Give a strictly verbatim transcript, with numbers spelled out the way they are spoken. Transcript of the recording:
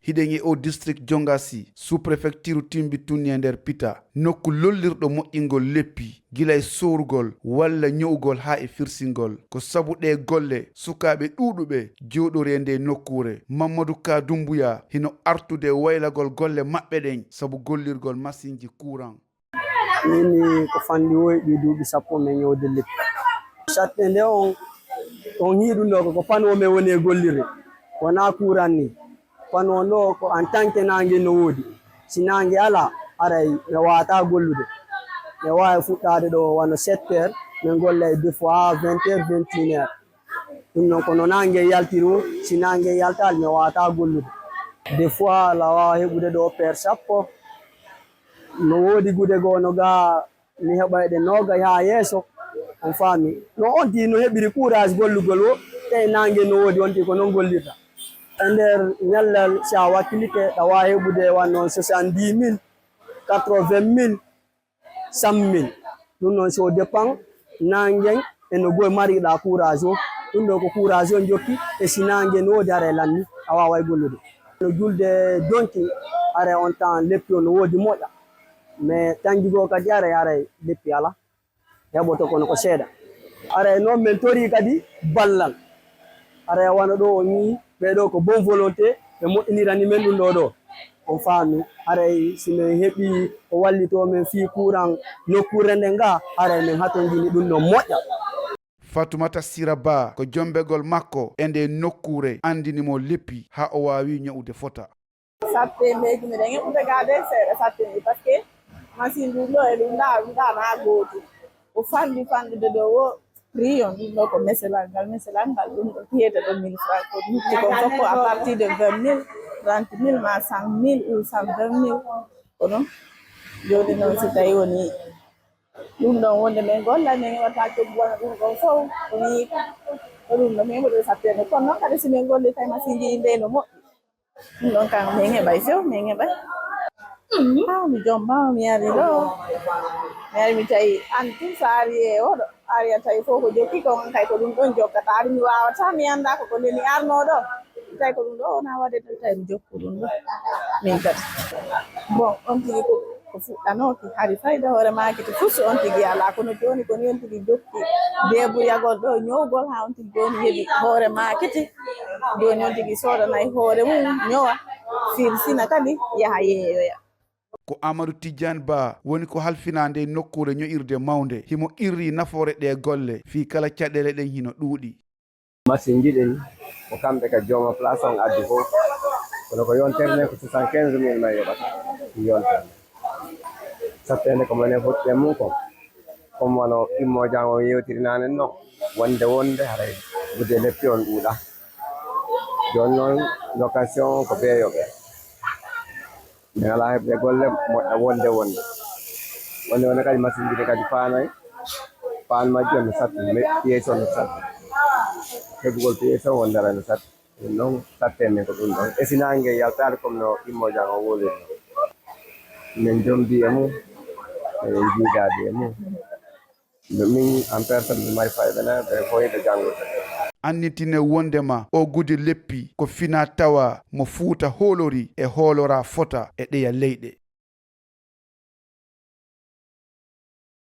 Hiɗen e o district Jongasi, sous-préfecture Timbuktu e nder Pita, nokku lollirɗo moƴƴingol leppi, gila e soorugol walla ño'ugol haa e firsingol. Ko sabu ɗee golle, sukaaɓe ɗuuɗuɓe jooɗorii e ndee nokkuure. Mamadou Ka Dumbuya hino artude e waylagol golle maɓɓe ɗen sabu gollirgol masinji kuuran. Min ko fanndi woy ɗi duuɓi sappo min ño'ude leppi. Satte nde on, on hii ɗum ɗo ko, ko panneau men woni e gollirde. Wonaa kuuran ni. Panneau ɗo ko en tant que naange no woodi. Si naange alaa, haray mi waawataa gollude. Mi waawi fuɗɗaade ɗo wano sept heures, min golla e des fois vingt heures, vingt et une heures. Ɗum noon ko no naange yaltiri o, si naange yaltaali mi waawataa gollude. Des fois aɗa waawa heɓude ɗo per sappo. No woodi gude goo no gaa mi heɓa e ɗe noogay haa yeeso, on faami. No on tigi no heɓiri courage gollugol o, tawi naange no woodi, on tigi ko noon gollirta. E nder ñallal si a wakkilike, aɗa waawi heɓude wano soixante-dix mille, quatre-vingt mille, cent mille. Ɗum noon so dépend naangen e no goy mariɗa courage o. Ɗum ɗo ko courage o jokki, e si naange no woodi haray lanni, a waaway gollude. No julde donki, haray on tan leppi o no woodi moƴƴa. Mais tanji goo kadi haray, haray leppi alaa. Heɓoto kono ko seeɗa. Haray noon min torii kadi ballal. Haray wano ɗo on ñii, ɓee ɗo ko bonne volonté, ɓe moƴƴinirani min ɗum ɗo ɗo. On faami, haray si min heɓii ko wallitoo min fii kuuran nokkuure nden gaa, haray min hatonjini ɗum ɗon moƴƴa. Fatoumata Sira Ba ko jombegol makko e ndee nokkuure anndini mo leppi haa o waawi ño'ude fota. Sattembeeji miɗen eɓɓude gaa de seeɗa sattembeeji, parce que machine ɗum ɗo e ɗum ɗa, ɗum ɗa na gootum. Ko fanɗi fanɗude ɗo o prix on, ɗum ɗo ko meselal ngal, meselal ngal ɗum ɗo fiyete ɗo mille francs, ko lutti kon fof ko à partir de vingt mille, trente mille ma cent mille ou cent vingt mille. Ko ɗum jooni noon si tawi woni ɗum ɗon wonde min golla, min watta coggu wona ɗum ɗon fof ko nii, ko ɗum ɗo min waɗi sattende. Kono noon kadi si min golli tawi machine ji ɗi ndey no moƴƴi, ɗum ɗon kam min heɓay few, min heɓay. Ah, mi jomma mi ari ɗo, mi ari mi tawi an tun so ari e oɗo ari a tawi fof ko jokki kon, an kay ko ɗum ɗon jokkata. Ari mi wawata, mi annda ko ko nde mi arno ɗo, mi tawi ko ɗum ɗo wona waɗde tan, tawi mi jokku ɗum ɗo min kadi. Bon, on tigi ko ko fuɗɗanooki hari fayda hoore maaki to fusu on tigi alaa, kono jooni ko ni on tigi jokki deebuyagol ɗo ñowgol haa on tigi jooni heɓi hoore maakiti. Jooni on tigi soodanay hoore mum ñowa, firsina kadi yaha yeeyoya. Ko Amadou Tidiane Ba woni ko halfinaa ndee nokkuure ño'irde mawnde. Himo qirri nafoore ɗee golle fii kala caɗeele ɗen hino ɗuuɗi. Machine ji ɗin ko kamɓe ka jooma place on addi fof, kono ko yontere nden ko soixante quinze mille may yoɓata yontere nden. Sattende ko mone fuɗɗe mum kon, comme wano immo jan o yewtiri nanen non, wonde wonde haray gude leppi on ɗuuɗa. Jooni noon location ko ɓee yo ɓee. Min alaa heɓde golle moƴƴa wonde wonde. Wonde wonde kadi machine ji ɗi kadi faanay, paan majji on no satti, pièce on no satti. Heɓugol pièce on wonde ara no satti. Ɗum noon satte men ko ɗum ɗon. E si naange yaltaade comme no immo jan o woliri noon. Min jombi e mum, min jiidaade e mum. Min en personne mi mari fayda na ɓe foyde janngude. Annitinee wonndema oo gude leppi ko finaa tawaa mo Fuuta hoolori e hooloraa fota e ɗeya leyɗe.